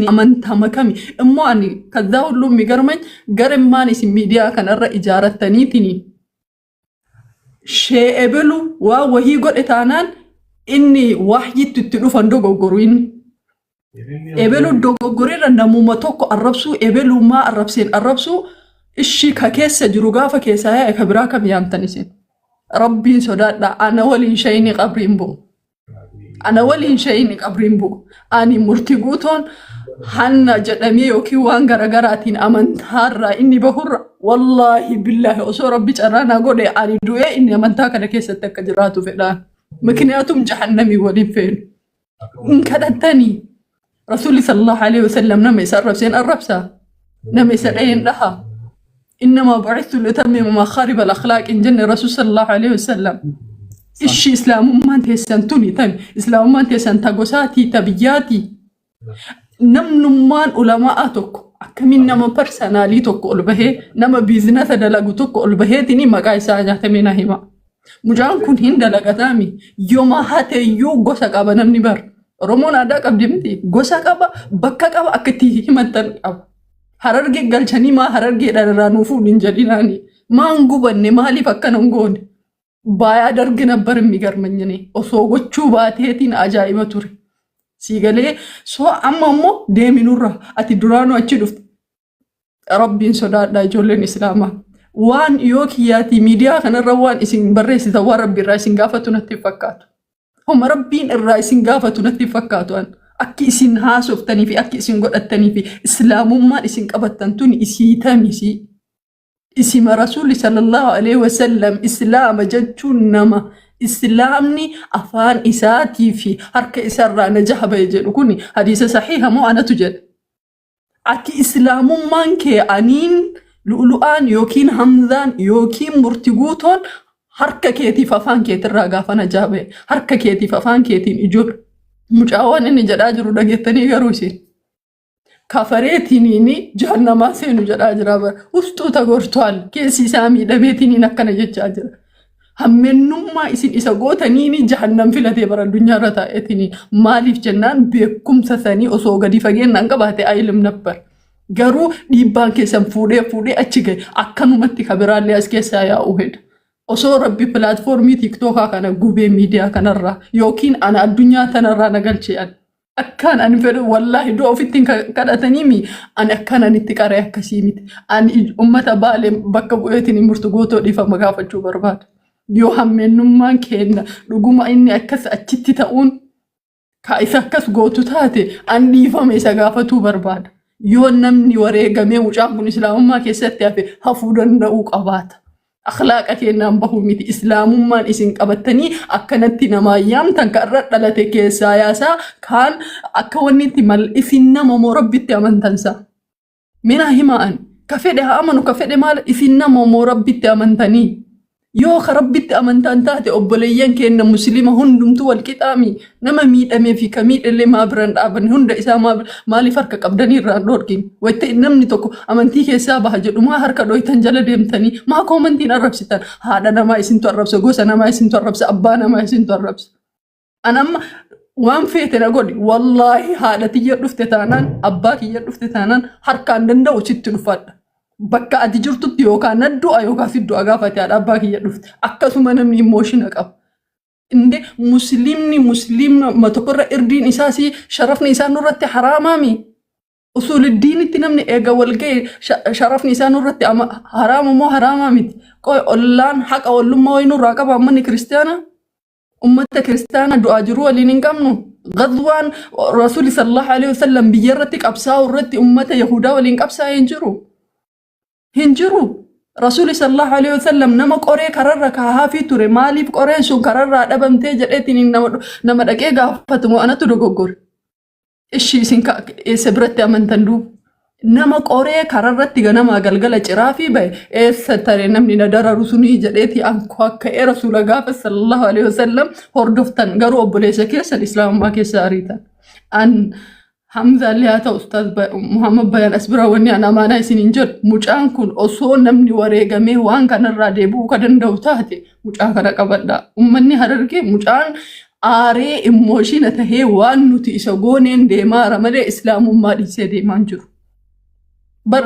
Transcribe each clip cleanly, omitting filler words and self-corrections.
Amantama kami immoo ani ከዛ ሁሉ የሚገርመኝ garemmaan isin miidiyaa kanarra ijaarattaniitini shee ebelu waa wahii godhe taanaan inni wahyittu itti dhufan dogoggoru. Inni ebelu dogoggoreerra namuma tokko arrabsuu, ebelumaa arrabseen arrabsuu ishii ka keessa jiru gaafa keessaa yaa'e ka biraa kam yaamtan isin? Rabbiin sodaadha. Ana waliin shayini qabriin bu'u, ana waliin shayini qabriin bu'u. Ani murtii guutoon hanna jedhamee yookiin waan garagaraatiin amantaarraa inni bahurra, wallaahi billaahi, osoo Rabbi carraa naa godhe ani du'ee inni amantaa kana keessatti akka jiraatu fedhaan. ምክንያቱም jahannamii waliin feenu hin kadhattanii. Rasuulli sallallahu alaihi wasallam nama isa arrabseen arrabsaa, nama isa dhaheen dhaha. إنما بعثت لأتمم مخارب الأخلاق hin jenne Rasuul sallallahu alaihi wasallam? Ishi, islaamummaan teessan tuni tami? Islaamummaan teessan ta gosaatii, ta biyyaatii? Namnummaan ulamaa tokko akkamiin nama personally tokko ol bahee, nama business dalagu tokko ol baheetini maqaa isaa nyaatamee? Na hima. Mucaan kun hin dalagataami. Yooma hateeyyuu gosa qaba namni bar. Oromoon aadaa qabdi miti. Gosa qaba, bakka qaba, akka itti himattan qaba. Harargee galchanii maa Harargeedhaan irraa nuu fuudhin hin jedhinaani. Maan gubanne? Maaliif akkana hin goone? ባያደርግ ነበር የሚገርመኝ እኔ። Osoo gochuu baateetiin ajaa'iba ture. Sii galee? So amma immoo deemi nurra, ati duraanuu achi dhufte. Rabbiin sodaadhaa, ijoolleen islaamaa. Waan yoo kiyyaatii miidiyaa kanarra waan isin barreessitan waan Rabbi irraa isin gaafatu natti hin fakkaatu. Homa Rabbiin irraa isin gaafatu natti hin fakkaatu an. Akki isin haasoftanii fi akki isin godhattanii fi islaamummaan isin qabattan tuni isii tamisii. Isima Rasuulli sallallahu alaihi wasallam islaama jechuun nama islaamni afaan isaatii fi harka isarraa najaha bahe jedhu kuni hadiisa sahiha moo anatu jedhe? Ati islaamummaan kee aniin lu'lu'aan yookiin Hamzaan yookiin murti guutoon harka keetiif afaan keetirraa gaafa najaa bahe harka keetiif afaan keetiin ijoollee mucaawwan inni jedhaa jiru dhageettanii garuu isin kafareetiniin jahannamaa seenu jedhaa jira bara. ውስጡ ተጎድቷል, keessi isaa miidhameetiniin akkana jechaa jira. Hammeenyummaa isin isa gootaniin jahannam filatee bara addunyaarra taa'eetiniin. Maaliif jennaan, beekumsa sanii osoo gadi fageenyaan qabaate አይልም ነበር. Garuu dhiibbaan keessan fuudhee fuudhee achi gahe, akkanumatti kabiraallee as keessaa yaa'uu hedha. Osoo Rabbi platform TikTokaa kana gubee miidiyaa kanarraa yookiin ana addunyaa tanarraa na galchee ani. Akkaan ani fedhu, wallaahi, du'a ofitti hin kadhatanii mi, ani akkaan ani itti qaree akkasii miti. Ani ummata Baalee bakka bu'eetiin murtu gootoo dhiifama gaafachuu barbaada. Yoo hammeenyummaan kenna dhuguma inni akkas achitti ta'uun ka isa akkas gootu taate, an dhiifama isa gaafatuu barbaada. Yoo namni wareegamee mucaan kun islaamummaa keessatti hafe hafuu danda'uu qabaata. Akhlaaqa kennaan bahuu miti. Islaamummaan isin qabattanii akkanatti namaa yaamtan kan irra dhalate keessaa yaasaa kaan akka wanni itti mal isin nama moo Rabbitti amantansa? Mina himaan ka fedhe haa amanu, ka fedhe maal, isin nama moo Rabbitti amantanii? Yoo ka Rabbitti amantaan taate, obboleeyyan keenya muslima hundumtuu wal qixaami. Nama miidhamee fi ka miidhallee maa biraan dhaabanne? Hunda isaa maaliif harka qabdanii irraan dhoorkin? Wayita namni tokko amantii keessaa baha jedhu maa harka dhoytan, jala deemtanii maa commentiin arrabsitan? Haadha namaa isintu arrabsa, gosa namaa isintu arrabsa, abbaa namaa isintu arrabsa. An amma waan feete na godhi, wallaahi, haadha tiyya dhufte taanaan, abbaa kiyya dhufte taanaan, harkaan danda'u sitti dhufadha. Bakka ati jirtutti yookaan na du'a yookaan si du'a gaafate haadha abbaa kiyya dhufte. Akkasuma namni emotion qaba. Inde muslimni muslimma tokkorra irdiin isaa si sharafni isaa nurratti haraamaami. Usuuliddiinitti namni eega wal ga'e sharafni isaa nurratti haraama moo haraamaa miti? Qoy, ollaan haqa ollummaa wayii nurraa qaba uummanni kiristaanaa? Ummata kiristaanaa du'aa jiru waliin hin qabnu. Gazwaan Rasuulli sallallahu alaihi wasallam biyya irratti qabsaa'u irratti ummata Yahudaa waliin qabsaa'e hin jiru. Hin jiru. Rasuulli sallallahu alaihi wasallam nama qoree kararra kaahaafii ture. Maaliif qoreen sun kararraa dhabamtee jedheetiin nama dhaqee gaafatu moo anatu dogoggore? Ishii, isin eessa biratti amantan duuba? Nama qoree kararratti ganamaa galgala ciraa fi bahe eessa tare namni na dararu sunii jedheeti ankoo akka ee Rasuula gaafa sallallahu alaihi wasallam hordoftan, garuu obboleessa keessan islaamummaa keessa ariitan. An Hamzaallee haa ta'u Ustaaz Muhammad Bayaan as bira, wanni an amaanaa isin hin jedhu, mucaan kun osoo namni wareegamee waan kanarraa deebi'uu ka danda'u taate, mucaa kana qabadhaa. Uummanni Harargee mucaan Aaree emotion tahee waan nuti isa gooneen deemaara malee islaamummaa dhiisee deemaan jiru. Bar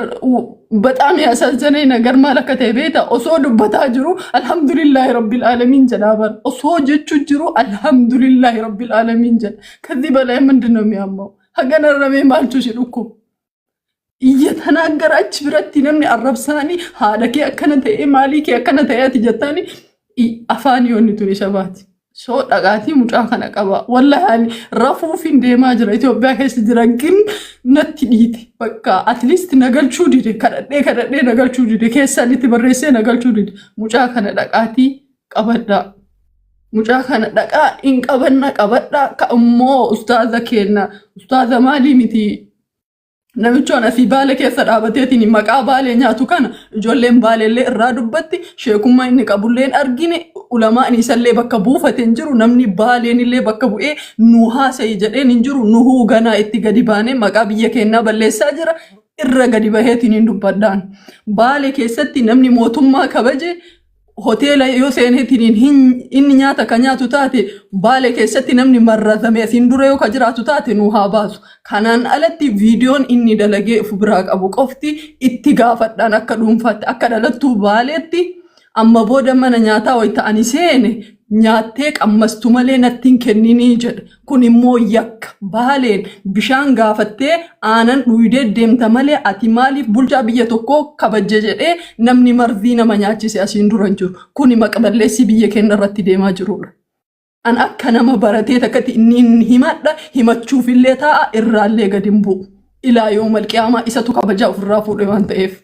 በጣም ያሳዘነኝ ነገር maal akka ta'e beektaa? Osoo dubbataa jiru alhamdulillahi rabbil aalamiin jedhaa bar. Osoo jechuu jiru alhamdulillahi rabbil aalamiin jedha. ከዚህ በላይ ምንድን ነው የሚያመው? Haganarramee maaltu si dhukkuba? እየተናገረ achi biratti namni arrabsaanii haadha kee akkana ta'e, maalii kee akkana ta'e ati jettaani afaan yoonni tun isa baati. So dhaqaatii mucaa kana qaba. Wallahi ani rafuuf hin deemaa jira, Itoophiyaa keessa jira, gin natti dhiite. Bakka at least na galchuu dide, kadhadhee kadhadhee na galchuu dide, keessaan itti barreessee na galchuu dide. Mucaa kana dhaqaatii qabadhaa. Mucaa kana dhaqaa hin qabanna, qabadhaa. Ka immoo ustaaza kenna, ustaaza maalii miti, namichoon asii Baale keessa dhaabateetiin maqaa Baalee nyaatu kana ijoolleen Baaleellee irraa dubbatti. Sheekummaa inni qabulleen argine, ulamaan isallee bakka buufate hin jiru, namni Baaleen illee bakka bu'ee nu haasa'i jedheen hin jiru. Nuhuu ganaa itti gadi baanee maqaa biyya keenyaa balleessaa jira. Irra gadi baheetiin hin dubbadhaan. Baale keessatti namni mootummaa kabaje hoteela yoo seeneetiin inni nyaata ka nyaatu taate, Baale keessatti namni marratame asiin dura yoo ka jiraatu taate nu haa baasu. Kanaan alatti viidiyoon inni dalagee of biraa qabu qofti itti gaafadhaan akka dhuunfaatti, akka dhalattuu Baaleetti, amma booda mana nyaataa wayita ani seene nyaattee qammastu malee natti hin kenninii jedhe. Kun immoo yakka. Baaleen bishaan gaafattee aanan dhuydee deemta malee ati maaliif bulchaa biyya tokkoo kabajje jedhee namni marzii nama nyaachise asiin dura hin jiru. Kuni maqballeessii biyya keenya irratti deemaa jirudha. An akka nama baratee takkatti inni himadha, himachuufillee taa'a, irraallee gadi hin bu'u. Ilaa yoo malqiyaamaa isatu kabajaa ofirraa fuudhe waan ta'eef.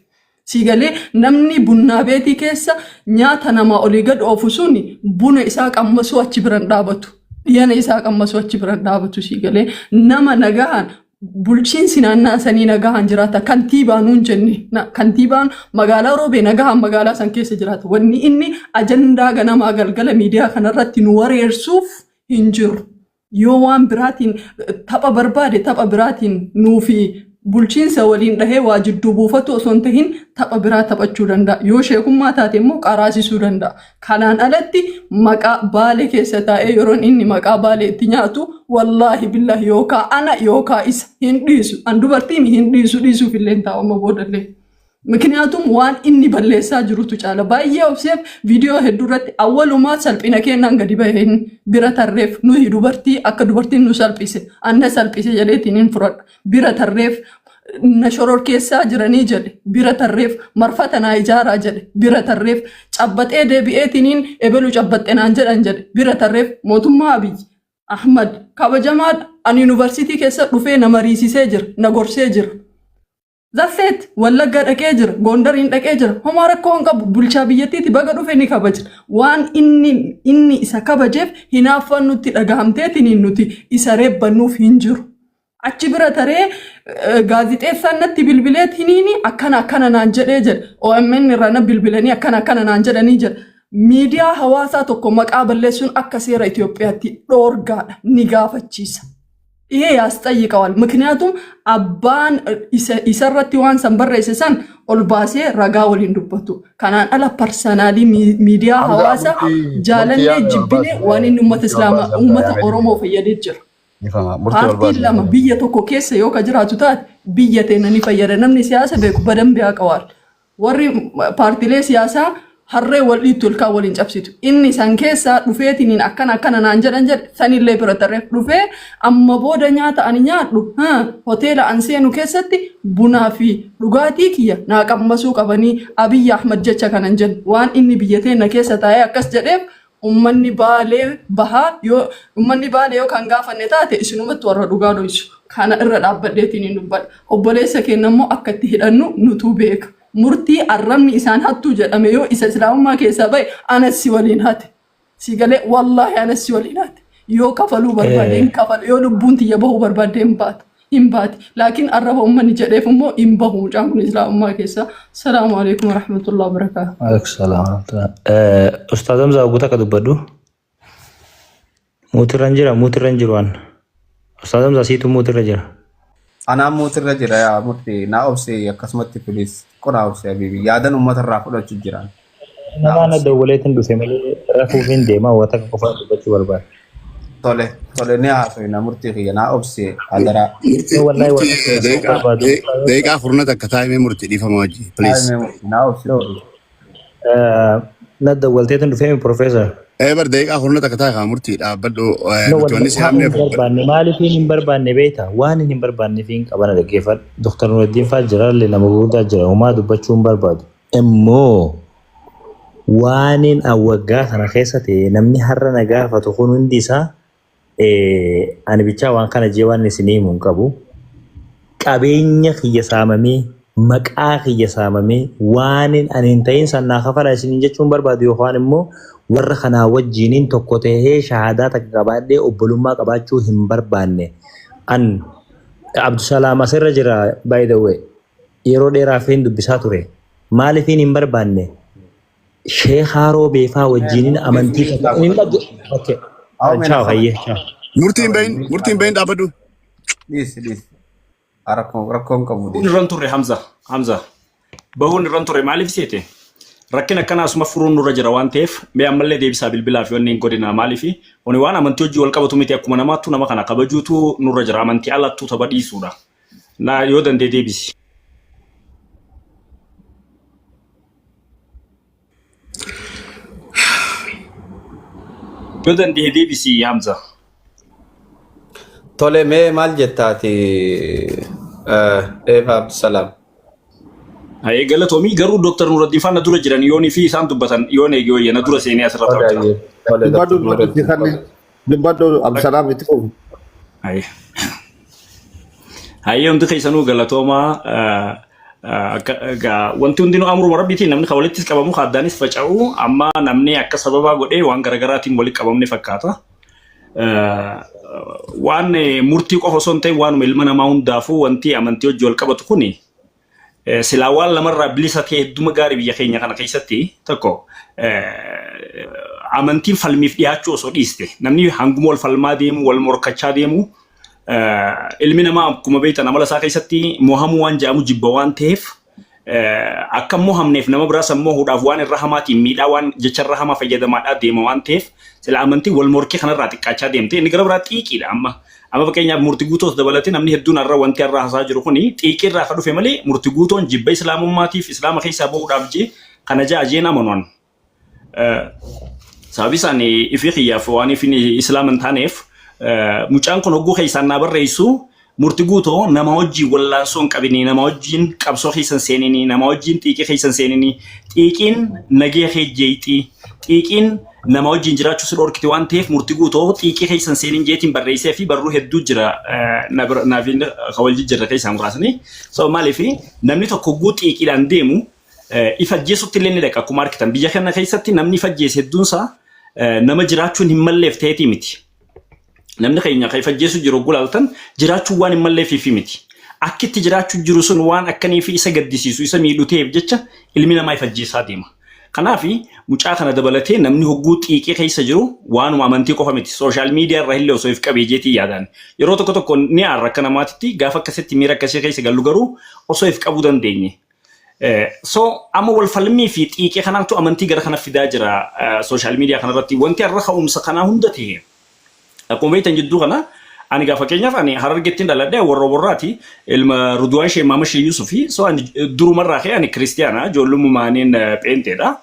Siigalee namni bunnaa beetii keessa nyaata namaa olii gad oofu suni buna isaa qammasuu achi biran dhaabatu. Dhiyana isaa qammasuu achi biran dhaabatu. Siigalee nama nagahaan bulchiinsi naannaa sanii nagahaan jiraata. Kantiibaa nuun jenne, kantiibaan magaalaa Roobee nagahaan magaalaa san keessa jiraata. Wanni inni ajandaa ganamaa galgala miidiyaa kanarratti nu wareersuuf hin jiru. Yoo waan biraatiin tapha barbaade, tapha biraatiin nuufi bulchiinsa waliin dhahee waa jidduu buufatu osoo hin tahin tapha biraa taphachuu danda'a. Yoo sheekummaa taate immoo qaraasisuu danda'a. Kanaan alatti maqaa Baalee keessa taa'ee yeroon inni maqaa Baalee itti nyaatu, wallaahi billahi, yookaa ana yookaa isa hin dhiisu. An dubartiin hin dhiisu, dhiisuuf illee hin taa'u amma boodallee. ምክንያቱም waan inni balleessaa jirutu caala. Baay'ee obseef, viidiyoo hedduu irratti awwalumaa salphina kennaan gadi baheen bira tarreef. Nuyi dubartii akka dubartiin nu salphise, anna salphise jedheetiin hin fudhadha. Bira tarreef, na shororkeessaa jiranii jedhe bira tarreef, marfata naa ijaaraa jedhe bira tarreef, cabbaxee deebi'eetiniin ebelu cabbaxxe naan jedhan jedhe bira tarreef. Mootummaa Abiyyi Ahmad kabajamaadha. Ani yuunivarsiitii keessa dhufee na mariisisee jira, na gorsee jira. Zafeet Wallagga dhaqee jira, Gondariin dhaqee jira. Homaa rakkoo hin qabu. Bulchaa biyyattiiti, baga dhufe, ni kabaja. Waan inni isa kabajeef hinaaffaan nutti dhagahamteetiin nuti isa reebbannuuf hin jiru. Achi bira taree gaazixeessaan natti bilbileetiniin akkana akkana naan jedhee jedha. OMN irraa na bilbilanii akkana akkana naan jedhanii jedha. Miidiyaa hawaasaa tokko maqaa balleessuun akka seera Itoophiyaatti dhoorgaadha. Ni gaafachiisa. ይሄ ያስጠይቀዋል። ምክንያቱም abbaan isarratti waan san barreesse san ol baasee ragaa waliin dubbatu. Kanaan ala personally miidiyaa Hamza hawaasaa murtii jaalannee yaame jibbinee barbaadu waan inni uummata murtii islaamaa barbaadu uummata yaame Oromoo fayyadee jira. Ifama murtii Paartiin barbaadu. lama biyya tokko keessa yoo ka jiraatu taate biyya teenya ni fayyada. Namni siyaasa beeku badan beekaa. Warri paartiilee siyaasaa harree wal dhiittu ilkaan waliin cabsitu. Inni san keessaa dhufeetiniin akkana akkana naan jedhan jedhe, sanillee bira tarree dhufee amma booda nyaata ani nyaadhu, hoteela an seenu keessatti bunaa fi dhugaatii kiyya naa qammasuu qabanii Abiyyi Ahmad jecha kanan jedhu. Waan inni biyya teenya keessa taa'ee akkas jedheef ummanni Baalee bahaa yoo ummanni Baalee yoo kan gaafanne taate isinumatti warra dhugaa dhoysu. Kana irra dhaabbadheetiin hin dubbadha. Obboleessa keenya immoo akka itti hidhannu nutuu beeka. Murtii arrabni isaan hattuu jedhame yoo isa islaamummaa keessaa bahe anas si waliin hate. Si galee, wallaahi anas si waliin hate. Yoo kafaluu barbaade hin kafalu, yoo lubbuun tiyya bahuu barbaade hin baata. Hin baati. Laakiin arraba uummanni jedheef immoo hin bahu mucaan kun islaamummaa keessaa. Salaamu alaikum warahmatullahi wabarakaatuh. Waalaikum salaam warahmatullah. Ustaaz Hamzaa, ogguu takka dubbadhu. Muutirra hin jira, muutirra hin jiru an. Ustaaz Hamzaa, siitu muutirra jira. Anaan muutirra jira yaa murtii, naa obse akkasumatti, please, xiqqoo naa obse habiibi, yaadan uummata irraa fudhachuu jiran. Namaa na dawwaleetiin dhufe malee rafuuf hin deema, waa takka qofaa dubbachuu barbaada. Tole tole ni haasofna murtii kiyya naa obsi hadaraa. Murtii Wallahi murtii waan akkana sun daqiiqaa barbaadu. daqiiqaa furna takka taa'imee murtii dhiifama wajji please. Taa'imee murtii naa obsi No, please. na dawwalteetin dhufeemi professor. Ee bar daqiiqaa furna takka taa'e kaa murtii dhaabbadhu No, nuti wanni wallahi si waan haamneef hin barbaanne maaliif hin barbaanne beekta waan hin barbaanne fi hin qabana dhaggeeffadhu. Dr. Nureddin fa'aa jira illee nama gurguddaa jira homaa dubbachuu hin barbaadu. Immoo waanin an waggaa kana keessa ta'e namni har'a na gaafatu kun hundi isaa ani bichaa waan kana jee waan isin himu hin qabu. Qabeenya kiyya saamamee maqaa kiyya saamamee waanin ani hin ta'in san naa kafala isiniin jechuun barbaadu yookaan immoo warra kanaa wajjiniin tokko ta'ee shahaadaa takka qabaadhee obbolummaa qabaachuu hin barbaanne. An Abdusalaam asirra jira, by the way, yeroo dheeraaf hin dubbisaa ture. Maaliifin hin barbaanne? Sheekaa Roobeefaa wajjiniin amantii tokko hin dhagge. Okay. Ciao, hayyee, ciao. Murtiin bahin murtiin bahin dhaabbadhu. Dhiisi dhiisi. Rakkoo rakkoon qabu Bahuun dhiisi. irra hin turre Hamza. Hamza. Bahuun irra hin turre maaliif seete? Rakkina akkanaa asuma furuun nurra jira waan ta'eef mee ammallee deebisaa bilbilaa fi wanni hin godina maaliif kuni waan amantii hojii wal qabatu miti akkuma namaattuu nama kana kabajuutu nurra jira amantii alattuu tapha dhiisuudha. Na yoo dandee deebisi. Yoo dandee deebisi Hamza. Tole mee maal jettaati Eeva Abdusalaam. Hayee galatoomii garuu Dr. Nuraddiin faana dura jiran yoonii fi isaan dubbatan yoon eege wayya na dura seenee asirra Tole taa'u jira. ayyee. Tole Dubbadhu Dr. dubbadhu itti Nuraddiin kanni tole. dubbadhu Abdusalaam itti fufu. Hayee. Hayyee hundi keessanuu galatoomaa egaa wanti hundinuu amruma rabbiitiin namni kan walittis qabamu kan addaanis faca'u amma namni akka sababaa godhee waan garaagaraatiin walitti qabamne fakkaata. Waan murtii qofa osoo hin ta'in waanuma ilma namaa hundaafuu wanti amantii hojii wal qabatu kuni silaa waan lamarraa bilisa ta'e hedduma gaarii biyya keenya kana keessatti tokko amantiin falmiif dhiyaachuu osoo dhiiste namni hanguma wal falmaa deemu wal morkachaa deemu ilmi namaa akkuma beektan amala isaa keessatti mohamuu waan jedhamu jibba waan ta'eef akka mohamneef nama biraas ammoo huudhaaf waan irra hamaatiin miidhaa waan jecha irra hamaa fayyadamaadhaa deema waan ta'eef sila amantiin wal morkii kanarraa xiqqaachaa deemte inni gara biraa xiiqiidha amma. Amma fakkeenyaaf murti guutoos dabalatee namni hedduun har'a wanti har'a haasaa jiru kuni xiiqii irraa kan dhufe malee murti guutoon jibba islaamummaatiif islaama keessaa bahuudhaaf jee kana ja'a jeen amanuan. Sababi isaan ifii kiyyaaf waan ifin islaama hin taaneef mucaan kun hogguu keessaan naa barreessu murti guutoo nama wajjin wallaansoo hin qabinii nama wajjin qabsoo keessa hin seeninii nama wajjin xiiqii keessa hin seeninii xiiqiin nagee kee jeeyxii xiiqiin nama wajjin jiraachuu si dhorkiti waan ta'eef murti guutoo xiiqii keessa hin seenin jeetiin barreessee fi barruu hedduu jira naaf kan wal jijjiirra keessaa muraasni. So maaliif namni tokko hogguu xiiqiidhaan deemu if ajjeesutti illee ni dhaqa akkuma argitan biyya kana keessatti namni if ajjeese hedduunsaa nama jiraachuun hin malleef ta'eetii miti. Namni keenya kan if ajjeesu jiru hogguu ilaaltan jiraachuun waan hin malleefiifi miti. Akkitti jiraachuu jiru sun waan akkanii fi isa gaddisiisu isa miidhu ta'eef jecha ilmi namaa if ajjeesaa deema. Kanaaf mucaa kana dabalatee namni hogguu xiiqii keessa jiru waanuma amantii qofa miti. Social media irra illee osoo if qabee jeetii yaadaan. Yeroo tokko tokko ni aarra akka namaatitti gaafa akkasitti miira akkasii keessa gallu garuu osoo if qabuu dandeenye. So amma wal falmii fi xiiqii kanaatu amantii gara kana fidaa jira social media kanarratti. Wanti har'a ka'umsa kanaa hunda ta'e akkuma beektan jidduu kana ani gaafa fakkeenyaaf ani Harargettiin dhaladhe warra warraati ilma Ruduwaan Shee Maama Shee Yusufi so ani durumarraa ka'e ani kiristiyaana ijoollummaaniin pheenteedha.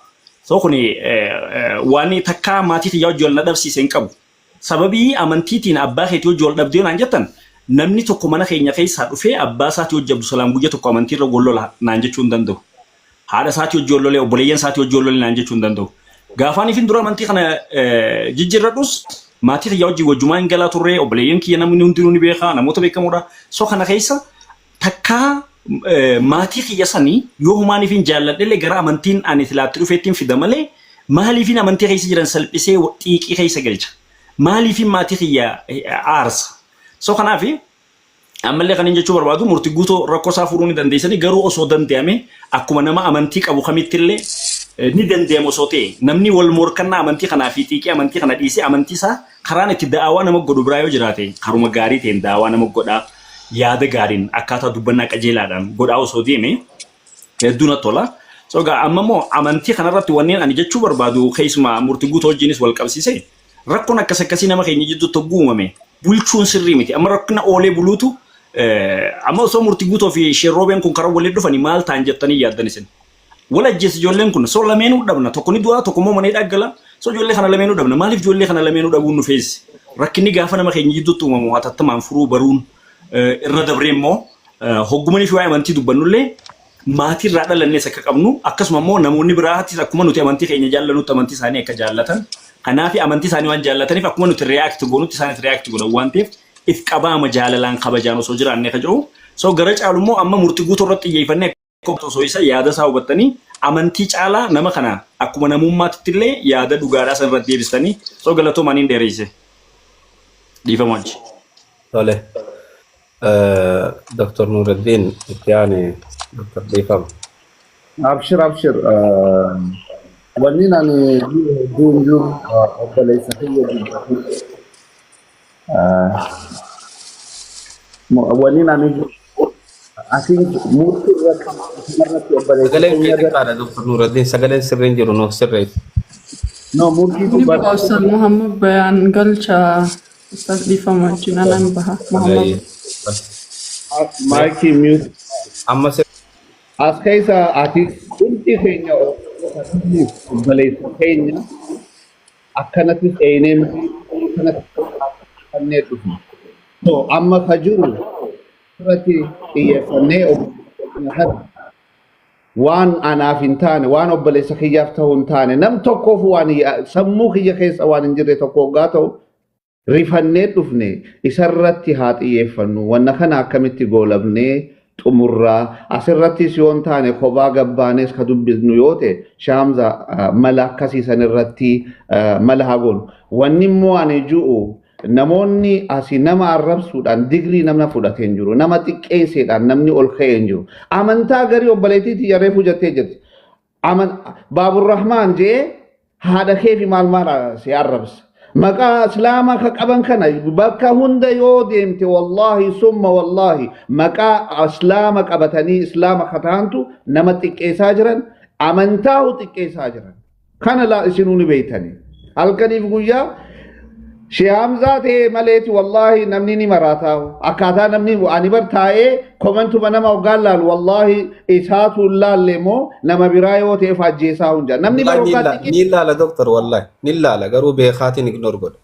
So kuni waan takkaa maatii kiyyaa wajjin wal na dhabsiise hin qabu. Sababii amantiitiin abbaa keetii wajjin wal dhabdee naan jettan namni tokko mana keenya keessaa dhufee abbaa isaatii wajjin Abdusalaam guyya tokko amantiirra wal lola naan jechuu hin danda'u. Haadha isaatii wajjin wal lolee obboleeyyan isaatii wajjin wal lolee naan jechuu hin danda'u. Gaafaan ifin dura amantii kana jijjiirradhus maatii kiyya wajjin wajjumaa hin galaa turre obboleeyyan kiyya namni hundinuu ni beeka namoota beekamoodha. So kana keessa takkaa maatii kiyya sanii yoo humaan ifin jaalladhellee gara amantiin ani silaatti dhufeettiin fida malee maaliifin amantii keessa jiran salphisee xiiqii keessa galcha. Maaliifin maatii kiyya aarsa. So kanaafi ammallee kan hin jechuu barbaadu murti guutoo rakkoo isaa furuu ni dandeessanii garuu osoo danda'ame akkuma nama amantii qabu kamittillee ni danda'ama osoo ta'e namni wal morkannaa amantii kanaa fi xiiqii amantii kana dhiisee amantii isaa karaan itti da'awaa nama godhu biraa yoo jiraate karuma gaarii ta'een da'awaa nama godhaa yaada gaariin akkaataa dubbannaa qajeelaadhaan godhaa osoo deeme hedduu natti tola. So egaa amma immoo amantii kanarratti wanneen ani jechuu barbaadu keessumaa murti guutuu wajjinis wal qabsiise Rakkoon akkas akkasii nama keenya jidduutti hogguu uumame bulchuun sirrii miti. Amma rakkina oolee buluutu amma osoo Murtii Guutoo fi Sheerroobeen kun karaa waliin dhufanii maal ta'an jettanii yaaddan isin? Wal ajjeesi ijoolleen kun. So lameenuu dhabna. Tokko ni du'a, tokko immoo mana hidhaa gala. So ijoollee kana lameenuu dhabna. Maaliif ijoollee kana lameenuu dhabuun nu feesise? Rakkinni gaafa nama keenya jidduutti uumamu hatattamaan furuu baruun irra dabree immoo hoggumanii fi waa'ee amantii dubbannullee maatii irraa dhalannes akka qabnu, akkasuma immoo namoonni biraatis akkuma nuti amantii keenya jaallanutti amantii isaanii akka jaallatan, kanaaf amantii isaanii waan jaallataniif akkuma nuti react goonutti isaanis react godhan waan ta'eef, if qabaama jaalalaan kabajaan osoo jiraanne ka jiru. So gara caalu immoo amma Murtii Guutuu irratti xiyyeeffannee akka osoo isa yaada isaa hubattanii, amantii caalaa nama kana akkuma namummaatti illee yaada dhugaadhaa san irratti deebistanii. So galatoomaan hin dheereesse. Dhiifama wajji. Tole. Dr. Nuruddin itti aane, Dr. Dhiifama. Abshir, abshir. Wanni ani hedduun jiru obboleessa kiyya dubbatu. Wanni ani I think murtii irratti obboleessa Sagaleen kee keenya irratti xiqqaadha, Dr. Nuruddin, sagaleen sirriin jiru, nuuf sirreessi. No, murtii Ni dubbatu. baha, Ustaz Muhammad Bayaan galcha. Ustaz, dhiifama wajjin, anan baha. Muhammad. Maayikii mute. Amma sirrii. As keessa ati hundi keenya obboleessa keenya akkanatti seenee akkanatti kanneen dhufne. So amma ka jiru irratti xiyyeeffannee obboleessa keenya kana waan anaaf hin taane, waan obboleessa kiyyaaf ta'uu hin taane, nam tokkoof waan sammuu kiyya keessa waan hin jirre tokko hoggaa ta'u rifannee dhufne, isarratti haa xiyyeeffannu. Wanna kana akkamitti goolabnee xumurraa, asirrattis yoo hin taane kophaa gabbaanes ka dubbisnu yoo ta'e, Shaamza, mala akkasiisan irratti mala haa goonu. Wanni immoo ani ju'u, namoonni asii nama arrabsuudhaan digrii nama fudhatee hin jiru. Nama xiqqeesseedhaan namni ol ka'ee hin jiru. Amantaa garii obboleettiitii yarreefuu jettee jirti. Baaburrahmaan jee haadha kee fi maal maal si arrabsa. Maqaa Islaamaa ka qaban kana bakka hunda yoo deemte, wallaahi summa wallaahi, maqaa Islaama qabatanii Islaama ka ta'antu nama xiqqeessaa jiran, amantaa xiqqeessaa jiran. Kana laa isinuu ni beeytanii. Halkaniif guyyaa Shee Hamzaa ta'e maleeti, wallaahi, namni ni maraataa. Akkaataa namni ani bar taa'ee commentuma nama hoggaan laalu, wallaahi, isaatu hin laalle immoo nama biraa yoo ta'e ajjeesaa hunja. Namni bar Ni hoggaa xiqqii ni ilaala, doktor, wallahi ni ilaala, garuu beekaatiin ignore godha.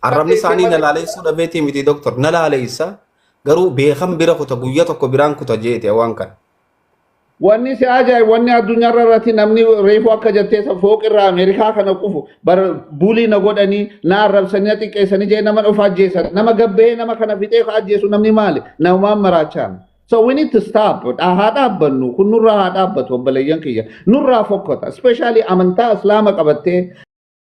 Arrabni isaanii na laaleessuu dhabeetii miti, doktor, na laaleessa, garuu beekan bira kuta, guyyaa tokko biraan kuta jeete waan kana. Wanni si ajaa'ibu, wanni addunyaarra irratti namni reefu akka jettee fooqirraa Ameerikaa kana qufu bar bulii na godhanii, na arrabsanii, na xiqqeessanii jee nama dhufa ajjeesan, nama gabbee nama kana fixee ka ajjeesu namni maali? Namumaan maraachaan. So we need to stop. Haa dhaabbannu. Kun nurraa haa dhaabbatu, obboleeyyan kiyya. Nurraa fokkota. Especially amantaa Islaama qabattee